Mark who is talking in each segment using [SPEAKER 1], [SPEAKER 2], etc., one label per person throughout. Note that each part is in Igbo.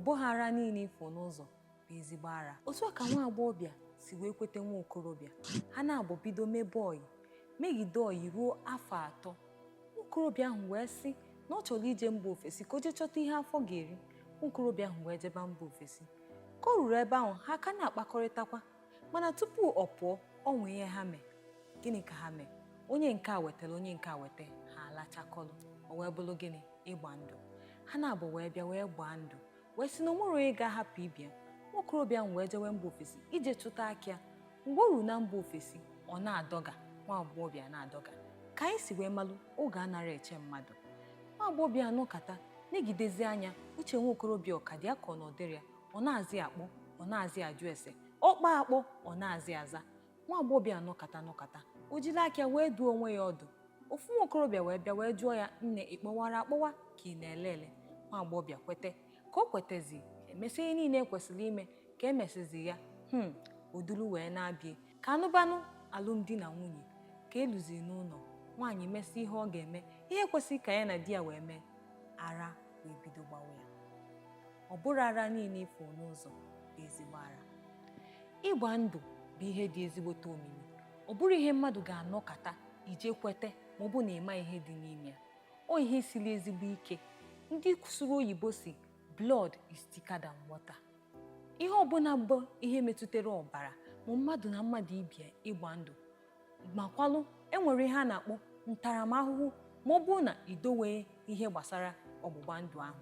[SPEAKER 1] Bụghị ara niile ị fụ n'ụzọ bụ ezigbo ara. Otu a ka nwa agbọghọbịa si wee kweta nwa okorobịa. Ha naabọ bido mebe ọyị, megide ọyị ruo afọ 3. Nwa okorobịa ahụ wee sị na ọ chọrọ ije mba ofesi ka o jee chọta ihe afọ ga-eri. Nwa okorobịa ahụ wee jebe mba ofesi. Ka o ruru ebe ahụ, ha ka na-akpakọrịtakwa, mana tupu ọ pụọ, o nwee ihe ha mee. Gịnị ka ha mee? Onye nke a wetara, onye nke a weta, ha alachakọlụ. O wee bụrụ gịnị? Ịgba ndụ. Ha naabọ wee bịa wee gbaa ndụ, wee sị na o nwere onye ga-ahapụ ibe ya. Nwa okorobịa ahụ wee jewe mba ofesi ije chụta aka ya. Mgbe o ruru na mba ofesi, ọ na-adọga, nwa agbọghọbịa na-adọga. Ka anyị si wee malụ, oge anara eche mmadụ. Nwa agbọghọbịa anọkata negidezi anya, uche nwa okorobịa ọ ka dị ya ka ọ na ọ dịrị ya. Ọ na-azị akpọ, ọ na-azị ajụ ese, ọ kpọọ akpọ, ọ na-azị aza. Nwa agbọghọbịa anọkata nọkata, o jiri aka wee duo onwe ya ọdụ. Ofu nwa okorobịa wee bịa wee jụọ ya, nne, ị kpọwara akpọwa ka ị na-ele ele? Nwa agbọghọbịa kwete. Ka o kwetezi, emesịa ihe niile ekwesịrị ime. Ka emesizi ya, odulu wee na-abịa ka anụbanụ alụmdi na nwunye. Ka eluzi n'ụlọ, nwaanyị mesị ihe ọ ga-eme, ihe kwesịrị ka ya na di ya wee mee, ara wee bido gbawa ya. Ọ bụrụ ara niile ị fụ n'ụzọ bụ ezigbo ara. Ịgba ndụ bụ ihe dị ezigbote omimi. Ọ bụrụ ihe mmadụ ga-anọkata ije kwete ma ọ bụ na ịma ihe dị n'ime ya. Ọ ihe siri ezigbo ike. Ndị sụrụ oyibo si blood is thicker than water. Ihe ọbụla bụ ihe metụtara ọbara ma mmadụ na mmadụ ibie ịgba ndụ, makwalụ enwere ihe a na-akpọ ntaramahụhụ ma ọ bụrụ na idowe ihe gbasara ọgbụgba ndụ ahụ.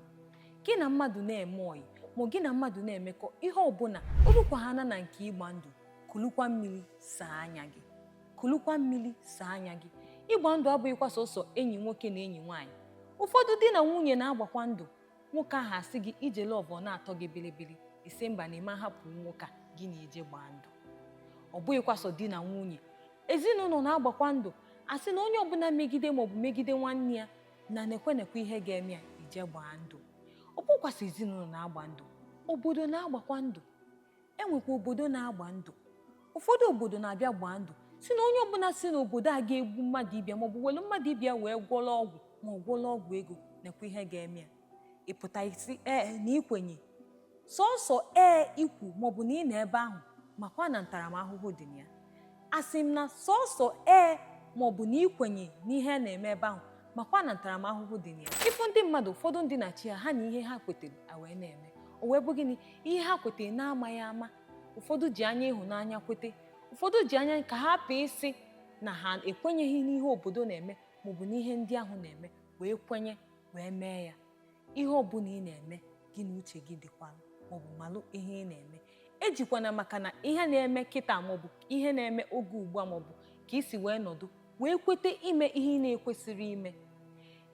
[SPEAKER 1] Gị na mmadụ na-eme ọyị ma gị na mmadụ na-emekọ ihe ọbụla, olukwahana na nke ịgba ndụ, kulukwa mmiri saa anya gị, kulukwa mmiri saa anya gị. Ịgba ndụ abụghịkwa sọsọ enyi nwoke na enyi nwaanyị. Ụfọdụ di na nwunye na-agbakwa ndụ. Nwoke ahụ asị gị ije love, ọ na-atọ gị bilibili, isi mba na ime hapụ nwoke a, gị na eje gbaa ndụ. Ọ bụghịkwa sọ di na nwunye, ezinụlọ na-agbakwa ndụ. Asị na onye ọbụla megide maọbụ megide nwanne ya na nekwe nekwe ihe ga-eme ya, ije gbaa ndụ. Ọ bụkwasị ezinụlọ na-agba ndụ, obodo na-agbakwa ndụ. Enwekwa obodo na-agba ndụ. Ụfọdụ obodo na-abịa gbaa ndụ si na onye ọbụla si n'obodo a ga-egbu mmadụ ibia maọbụ welu mmadụ ibia wee gwọrọ ọgwụ ma ọ gwọrọ ọgwụ ego, nekwa ihe ga-eme ya. Ịpụta isi ee na ikwenye sọsọ ee ikwu maọbụ na ị nọ ebe ahụ, makwa na ntaramahụhụ dị na ya. Asị m na sọsọ ee maọbụ na ikwenye n'ihe a na-eme ebe ahụ, makwa na ntaramahụhụ dị na ya. Ịfụ ndị mmadụ, ụfọdụ ndị na-achị ha, ha na ihe ha kwetere a wee na-eme, o wee bụ gịnị? Ihe ha kwetere na-amaghị ama. Ụfọdụ ji anya ịhụnanya kwete, ụfọdụ ji anya ka ha hapụ ịsị na ha ekwenyeghị n'ihe obodo na-eme maọbụ n'ihe ndị ahụ na-eme, wee kwenye wee mee ya. Ihe ọbụla ị na-eme, gị na uche gị dịkwa, maọbụ malụ ihe ị na-eme. Ejikwana maka na ihe na-eme kịta maọbụ ihe na-eme oge ugbu a maọbụ ka isi wee nọdụ wee kwete ime ihe ị na-ekwesịrị ime.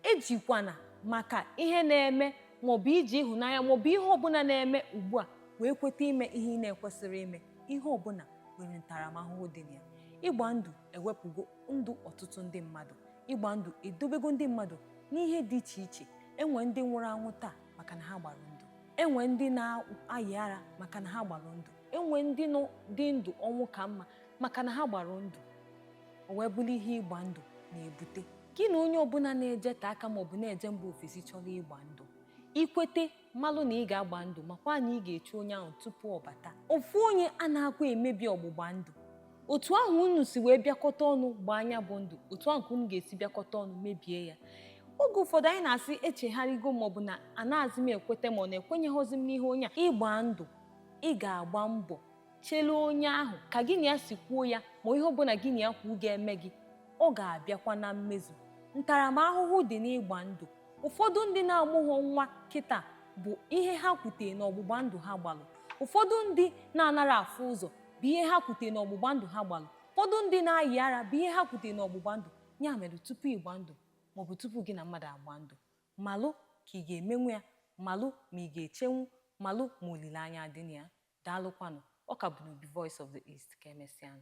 [SPEAKER 1] Ejikwana maka ihe na-eme maọbụ iji ịhụnanya maọbụ ihe ọbụla na-eme ugbu a wee kwete ime ihe ị na-ekwesịrị ime. Ihe ọbụla nwere ntaramahụhụ dị na ya. Ịgba ndụ ewepụgo ndụ ọtụtụ ndị mmadụ. Ịgba ndụ edobego ndị mmadụ n'ihe dị iche iche. Enwe ndị nwụrụ anwụ taa maka na ha gbara ndụ, enwe ndị na-ayị ara maka na ha gbara ndụ, enwe ndị nọ dị ndụ ọnwụ ka mma maka na ha gbara ndụ. O wee bụrụ ihe ịgba ndụ na-ebute. Gị na onye ọbụla na-ejete aka maọbụ na-eje mba ofesi chọrọ ịgba ndụ, ikwete malụ na ị ga-agba ndụ, makwa na ị ga-echu onye ahụ tupu ọ bata. Ofu onye a na-akwa emebi ọgbụgba ndụ. Otu ahụ unu si wee bịakọta ọnụ gbaa anya bụ ndụ, otu ahụ ka unu ga-esi bịakọta ọnụ mebie ya. Oge ụfọdụ anyị na-asị echegharịgo maọbụ na anaghịzi m ekwete ma ọ na-ekwenyeghọzi m n'ihe onye a. Ịgba ndụ, ị ga-agba mbọ chelu onye ahụ ka gị na ya si kwuo ya, ma ihe ọbụla gị na ya kwuo ga-eme gị, ọ ga-abịakwa na mmezu. Ntaramahụhụ dị n'ịgba ndụ. Ụfọdụ ndị na-amụghọ nwa kịta bụ ihe ha kwutere n'ọgbụgba ndụ ha gbalụ. Ụfọdụ ndị na-anara afụ ụzọ bụ ihe ha kwutere n'ọgbụgba ndụ ha gbalụ. Ụfọdụ ndị na-ayị ara bụ ihe ha kwutere n'ọgbụgba ndụ. Ya mere tupu ịgba ndụ maọbụ tupu gị na mmadụ agba ndụ, malụ ka ị ga-emenwu ya, malụ ma ị ga-echenwu, malụ ma olileanya adị na ya. Daalụkwanụ. Ọ ka bụ n'Obi Voice of the East. Ka emesịanụ.